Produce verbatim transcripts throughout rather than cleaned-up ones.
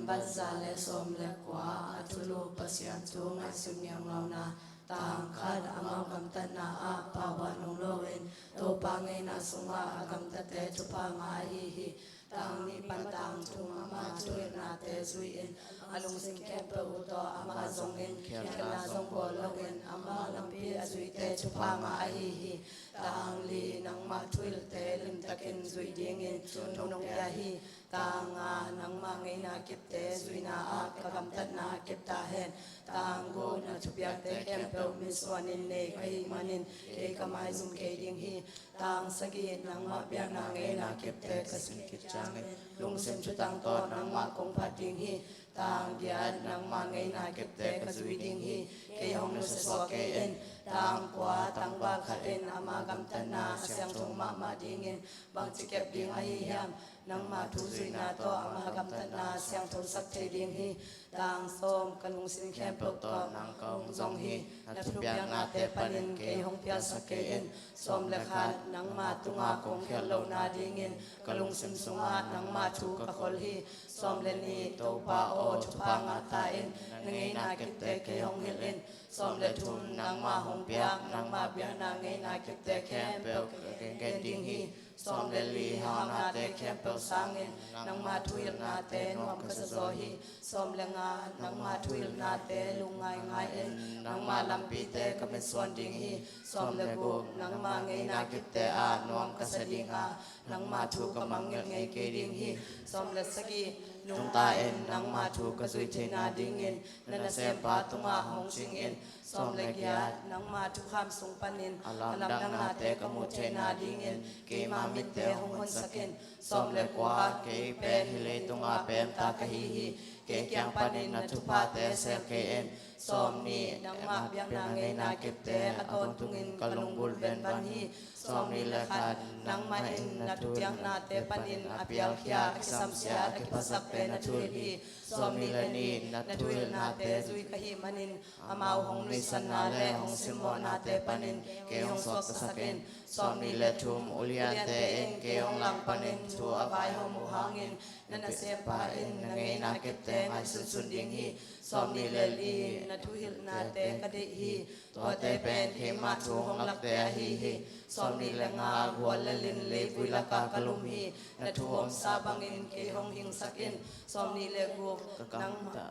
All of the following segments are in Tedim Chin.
Bat za le sawm le kua. A thulu Pasian thu ngaihsun ngaungauna. Tang khat, amau gamtatna ah paubaih nung loin Topa ngeina sungah a gamtate thupha ngah ahi hi. Tang nih pan tang thum, ama thuhilhnate zui-in a lungsim khempeuh uh tawh amah zongin khialhna zong bawl loin ama lampi a zuite thupha ngah ahi hi. Tang li, nangmah thuhilhte limtakin zuih dingin thu nong pia hi. Tang nga, nangmah ngeina kipte zuihna ah ka gamtatna kip ta hen. Tang guk, na thupiakte khempeuh mitsuanin nei ka hih manin kei ka maizum kei ding hi. Tang sagih, nangmah biakna ngeina kipte ka sin khit ciangin lungsim thutang tawh nangmah kong phat ding hi. Tang giat, nangmah ngeina kipte ka zui ding hi. Kei hong nusia suak kei in. Tang kua, tangval khat in ama gamtatna a siangtho mahmah dingin bangci kep ding ahi hiam? Nangmah thu zuihna tawh ama gamtatna siangthosak thei ding hi. Tang sawm, ka lungsim khempeuh tawh nang ka hong zong hi. Na thupiaknate panin kei hong piangsak kei in. Sawm le khat, nangmah tungah kong khialh lohna dingin ka lungsim sungah nangmah thu ka khol hi. Sawm le nih, Topa aw, thupha ngah ta in. Na ngeina kipte kei hong hilh in. Sawm le thum, nangmah hong piak nangmah biakna ngeina kipte khempeuh ka gengen ding hi. Sawm le li, haunate khempeuh sangin nangmah thuhilhnate nuam ka sa zaw hi. Sawm le nga, nangmah thuhilhnate lungngaingai in nangmah lampite ka mitsuan ding hi. Sawm le guk, nangmah ngeina kipte ah nuam ka sa ding a, nangmah thu ka mangngilh ngei kei ding hi. Sawm le sagih, nungta in nangmah thu ka zui theihna dingin na nasempa tungah hong cing in. Sawm le giat, nangmah thukham sung panin a lamdangnate ka muh theihna dingin keima mitte hong honsak in. Sawm le kua, kei pen hih leitungah pemta ka hi hi. Kei kiang panin na thuphate sel kei in. Sawm nih, nangmah biakna ngeina kipte a tawntungin ka lunggulh venvan hi. Sawm nih le khat, nangmah in na thupiaknate panin a pialkhia, a kisamsia, a kiphasakte na thuhilh hi. Sawm nih le nih, na thuhilhnate zui ka hih manin amau hong nuihsanna le hong simmawhnate panin kei hong suaktasak in. Sawm nih le thum, uliante in kei hong langpanin thu a vaihawm uh hangin na nasempa in na ngeina kipte ngaihsunsun ding hi. Sawm nih le li, na thuhilhnate ka deih hi. Tuate pen keima thu hong lakte ahi hi. Sawm nih le nga, gual le lin leivui lakah ka lum hi. Na thu omsa bangin kei hong hingsak in. Sawm nih le guk, nangmah ka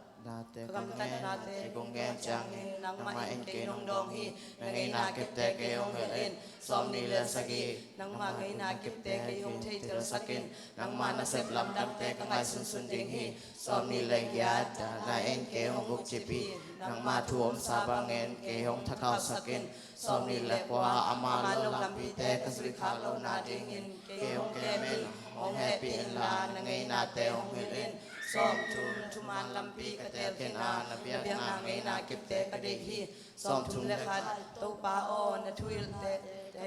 gamtatnate kong gen ciangin nangmah in kei nong dawng hi. Na ngeina kipte kei hong hilh in. Sawm nih le sagih, nangmah ngeina kipte kei hong theihtelsak in. Nangmah nasep lamdangte ka ngaihsunsun ding hi. Sawm nih le giat, dahna in kei hong vukcip hi. Nangmah thu omsa bangin kei hong thakhausak in. Sawm nih le kua, ama lo lampite ka zuih khak lohna dingin kei hong kem in. Hong hehpih inla na ngeinate hong hilh in. Sawm thum, thuman lampi ka teel khin a, na biakna ngeina kipte ka deih hi. Sawm thum le khat, Topa aw, na thuhilhte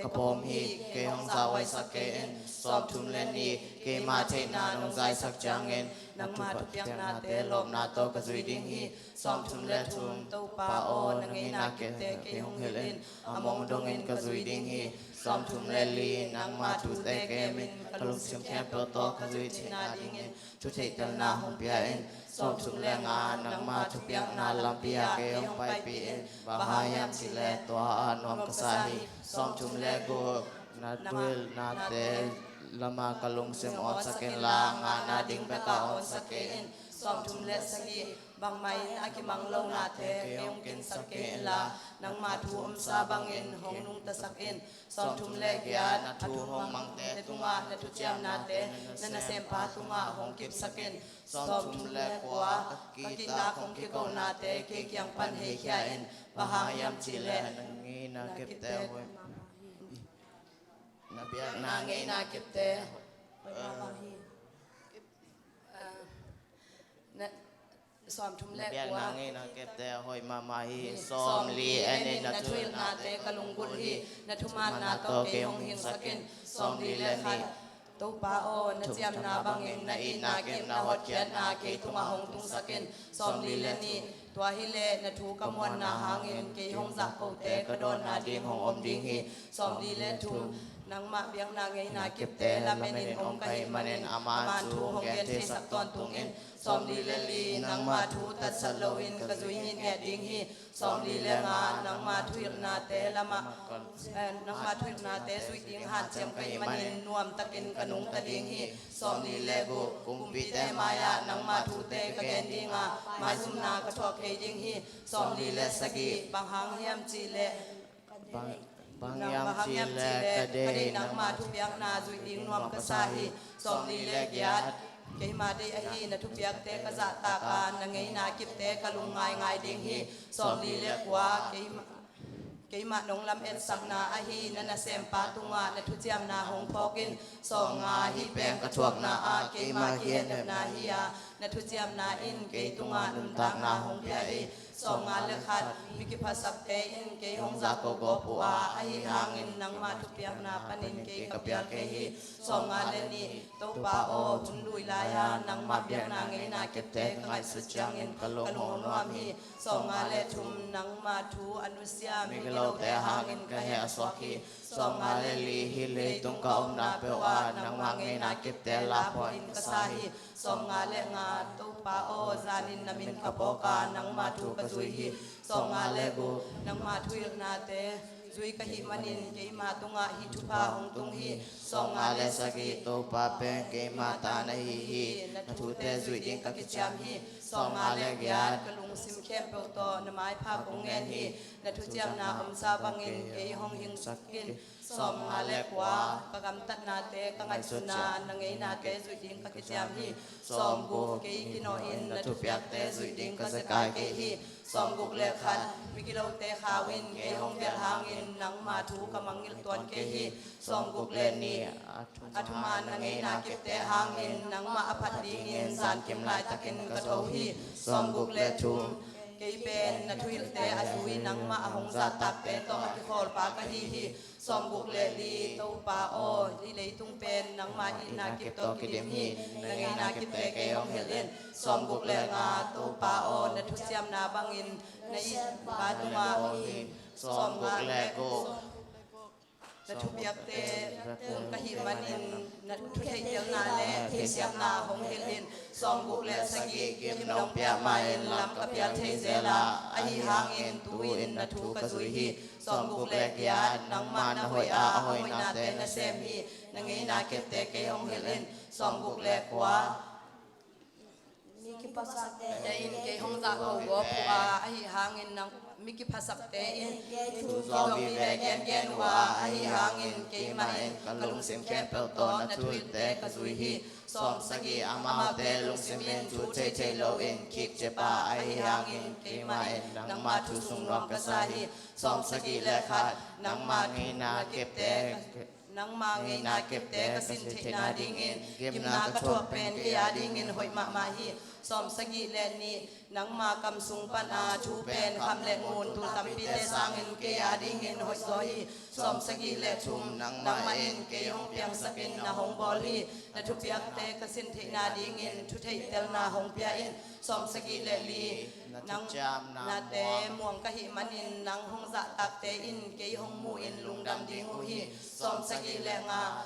ka pawm hi. Kei hong zahhuaisak kei in. Sawm thum le nih, keima theihna nong zaisak ciangin nangmah thupiaknate lawpna tawh ka zui ding hi. Sawm thum le thum, Topa aw, na ngeina kipte kei hong hilh in. A mong dongin ka zui ding hi. Sawm thum le li, nangmah thute kemin ka lungsim khempeuh tawh ka zui theihna dingin thu theihtelna hong pia in. Sawm thum le nga, nangmah thupiakna lampi ah kei hong paipih in. Bang hang hiam cih leh tua ah nuam ka sa hi. Sawm thum le guk, na thuhilhnate lamah ka lungsim awnsak inla, ngahna ding bekah awnsak kei in. Sawm thum le sagih, bangmah in a kimang lonate kei hong kinsak kei inla, nangmah thu omsa bangin hong nungtasak in. Sawm thum le giat, na thu hong mangte tungah na thuciamnate na nasempa tungah hong kipsak in. Sawm thum le kua, ka kitak hong kikohnate kei kiang pan heikhia in. Bang hang hiam cih leh na ngeina kipte hoih, na biakna ngeina kipte hoih mahmah hi. Ah, na, sawm thum le kua, na biakna ngeina kipte hoih mahmah hi. Sawm li, en in, na thuhilhnate ka lunggulh hi. Na thumanna tawh kei hong hingsak in. Sawm li le nih, Topa aw, na ciamna bangin na itna kip, na hotkhiatna kei tungah hong tungsak in. Sawm li le nih, tua hileh na thu ka muanna hangin kei hong zahkote ka dawnna ding hong om ding hi. Sawm li le thum, Nangmah biakna ngeina kipte lamenin om ka hih manin, ama thu hong gen theisak tawntungin. Sawmli le li, nangmah thu tatsat loin ka zui ngitnget ding hi. Sawmli le nga, nangmah thuhilhnate lamah, eh, nangmah thuhilhnate zuih ding hanciam ka hih manin nuamtakin ka nungta ding hi. Sawmli le guk, kumpite mai-ah nangmah thute ka gen dinga, maizumna ka thuak kei ding hi. Sawmli le sagih, bang hang hiam cihleh, bang, bang hiam cihleh ka deih nangmah thupiakna zuih ding nuam ka sa hi. Sawmli le giat, keima deih ahi na thupiakte ka zahtak a, na ngeina kipte ka lungngaingai ding hi. Sawmli le kua, keima, keimah nong lam etsakna ahi na nasempa tungah na thuciamna hong phawk in. Sawmnga, hih pen ka thuakna ah keima kihehnemna hi a, na thuciamna in kei tungah nuntakna hong pia hi. Sawmnga le khat, mi kiphasakte in kei hong zahko gawp uh a, ahi hangin nangmah thupiakna panin kei ka pial kei hi. Sawmnga le nih, Topa aw, hun lui lai-a nangmah biakna ngeina kipte ka ngaihsut ciangin ka lung hong nuam hi. Sawmnga le thum, nangmah thu a nusia migilote hangin ka heh a suak hi. Sawmnga le li, hih leitung ka omna peuh ah nangmah ngeina kipte la phuahin ka sa hi. Sawmnga le nga, Topa aw, zanin na min ka phawk a, nangmah thu ka zui hi. Sawmnga le guk, nangmah thuhilhnate zui ka hih manin keima tungah hih thupha hong tung hi. Sawmnga le sagih, Topa pen keima ta na hi hi, na thute zuih ding ka kiciam hi. Sawmnga le giat, ka lungsim khempeuh tawh na maipha kong ngen hi. Na thuciamna omsa bangin kei hong hingsak in. Sawmnga le kua, ka gamtatnate ka ngaihsutna, na ngeinate zuih ding ka kiciam hi. Sawmguk, kei kinawhin na thupiakte zuih ding ka zekai kei hi. Sawmguk le khat, migilote khau in kei hong belh hangin nangmah thu ka mangngilh tuan kei hi. Sawmguk le nih, a thuman na ngeina kipte hangin nangmah a phat dingin zankim laitakin ka tho hi. Sawmguk le thum, kei pen na thuhilhte a zui nangmah a hong zahtakte tawh a kikhawlpa ka hi hi. Sawmguk le li, Topa aw, hih leitung pen nangmah itna kip tawh kidim hi. Na ngeina kipte kei hong hilh in. Sawmguk le nga, Topa aw, na thuciamna bangin na itpa tungah hi. Sawmguk le guk, na thupiakte ka hih manin na thutheihtelna le theihsiamna hong hilh in. Sawmguk le sagih, gim nong piak ma-in lam ka pial thei zel a, ahi hangin tu-in na thu ka zui hi. Sawmguk le giat, nangmah na hoih a, a hoihnate na sem hi. Na ngeina kipte kei hong hilh in. Sawmguk le kua, mi kiphasakte in kei hong zahko gawp uh a, ahi hangin nang, mi kiphasakte in kei thu zawh vive gengen uh a, ahi hangin keimah in ka lungsim khempeuh tawh na thuhilhte ka zui hi. Sawmsagih, amaute lungsim in thu thei thei loin khikcip a, ahi hangin keimah in nangmah thu sung nuam ka sa hi. Sawmsagih le khat, nangmah ngeina kipte, nangmah ngeina kipte ka sin theihna dingin gimna ka thuak pen kei a dingin hoih mahmah hi. Sawmsagih le nih, nangmah kam sung pana thu pen kham le ngun tul tampite sangin kei a dingin hoih zaw hi. Sawmsagih le thum, nangmah in kei hong piangsakin na hong bawl hi. Na thupiakte ka sin theihna dingin thutheihtelna hong pia in. Sawmsagih le li, nang thuciamnate muang ka hih manin nang hong zahtakte in kei hong mu-in lungdam ding uh hi. Sawmsagih le nga,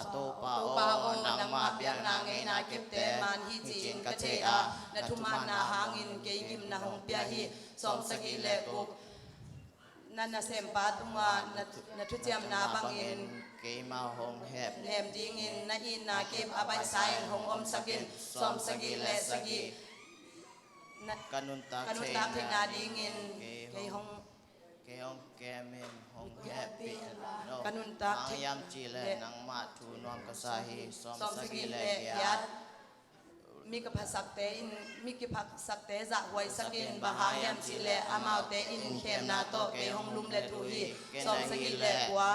Topa aw, nangmah biakna ngeina kipte man hi ci-in ka thei a, na thumaanna hangin kei gimna hong pia hi. Sawmsagih le guk, na nasempa tungah na, na thuciamna bangin keimah hong hep nem dingin na itna kip a baihsa-in hong omsak in. Sawmsagih le sagih, na, ka nuntak theihna dingin kei hong, kei hong kem in, hong hehpih in. Ka nuntak theih hiam cihleh nangmah thu nuam ka sa hi. Sawmsagih le giat, mi kiphasakte in, mi kiphasakte zahhuaisak in, bang hang hiam cihleh amaute in khemna tawh kei hong lumlet uh hi. Sawmsagih le kua,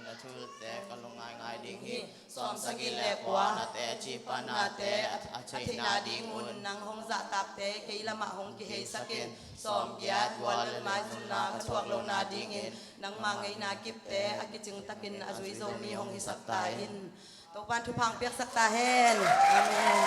na thuhilhte ka lungngaingai ding hi. Sawmsagih le kua, na teci panate a, a theihna dingun nang hong zahtakte kei lamah hong kiheisak in. Sawmgiat, guallel maizumna ka thuak lohna dingin nangmah ngeina kipte a kicing takin a zui zo mi hong hisak ta in. Topa'n thupha hong piaksak ta hen. Amen.